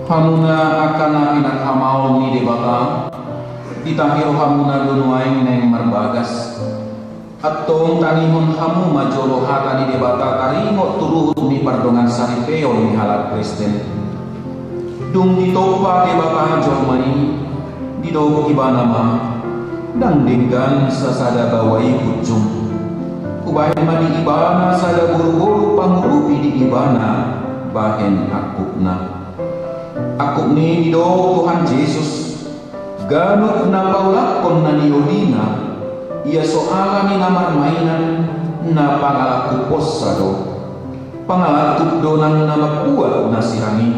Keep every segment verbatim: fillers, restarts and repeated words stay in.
Hamuna angka na pinarhamaol ni Debata, ditahi rohamuna do nuaeng naeng marbagas. Antong tangihon hamu ma jolo hata ni Debata taringot tu ruhut ni pardongansaripeon ni halak Kristen. Dung ditompa Debata jolma i, didok Ibana ma: Ndang denggan sasada baoa i punjung. Hubahen ma di ibana sada boruboru pangurupi di ibana bahen angkupna. Angkup ni i didok Tuhan Jesus, ganup na paulakkon na niolina, ia so ala ni na marmainan, na pangalangkuponsa do. Pangalangkup do nang na mambuat na sirang i.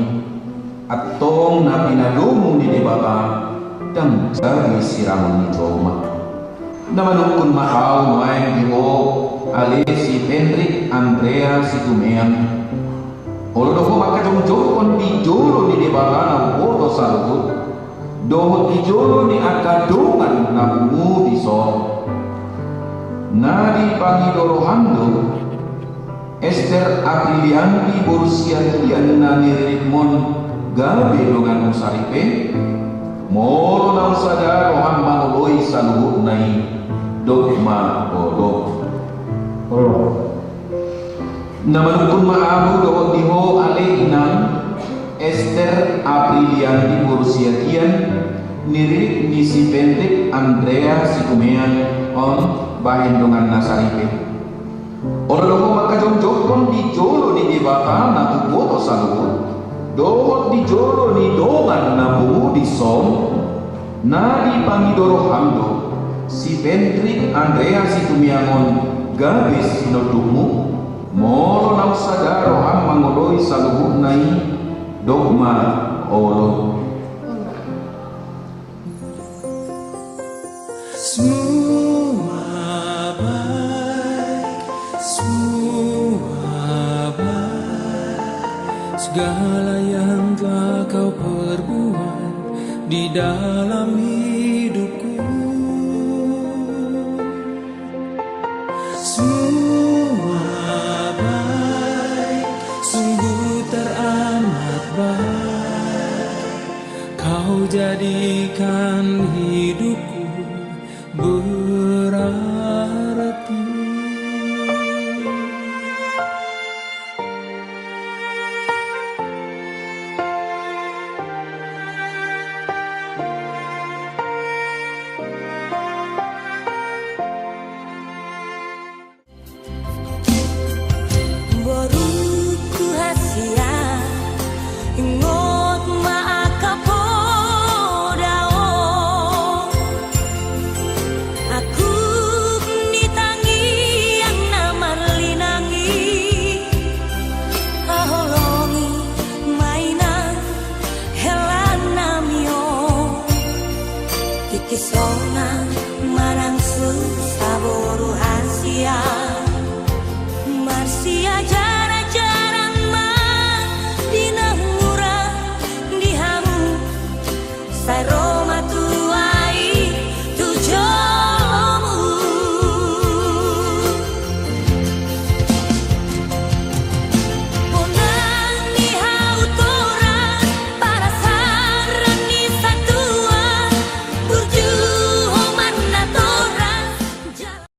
Antong na pinadomu ni Debata ndang jadi sirangon ni jolma. Na manungkun ma ahu nuaeng di ho, ale si Pendrik Andrea Situmeang. Olo do ho mangkajongjonghon di jolo ni Debata na umboto saluhut, dohot di jolo ni angka dongan na pungu dison. Na dipangido roham do Ester Aprilianti boru Siagian na nirikmon gabe donganmu saripe? Molo naung sada roham mangoloi saluhutna i, dok ma olo. Olo. Na manungkun ma ahu dohot di ho ale inang Ester Aprilianti boru Siagian, niririk ni si Pendrik Andrea Situmeang on bahen donganna saripe. Olo do ho mangkajongjonghon di jolo ni Debata na umboto saluhut, dohot di jolo ni dongan na pungu dison. Na dipangido roham do si Pendrik Andrea Situmeang on gabe sinondukmu? Molo naung sada roham mangoloi saluhutna i, dok ma olo. Semua baik, semua baik. Segala yang telah kau perbuat di dalam hidupku. Semua baik, sungguh teramat baik. Kau jadikan hidupku berarti. Borungku hasian, ingot ma angka poda on. Angkup ni tangiang na marlinang i, haholongi ma inang hela nami on. Tingki so unang manang susa boru hasian, marsiajarajaran ma di na hurang di hamu. Sai ro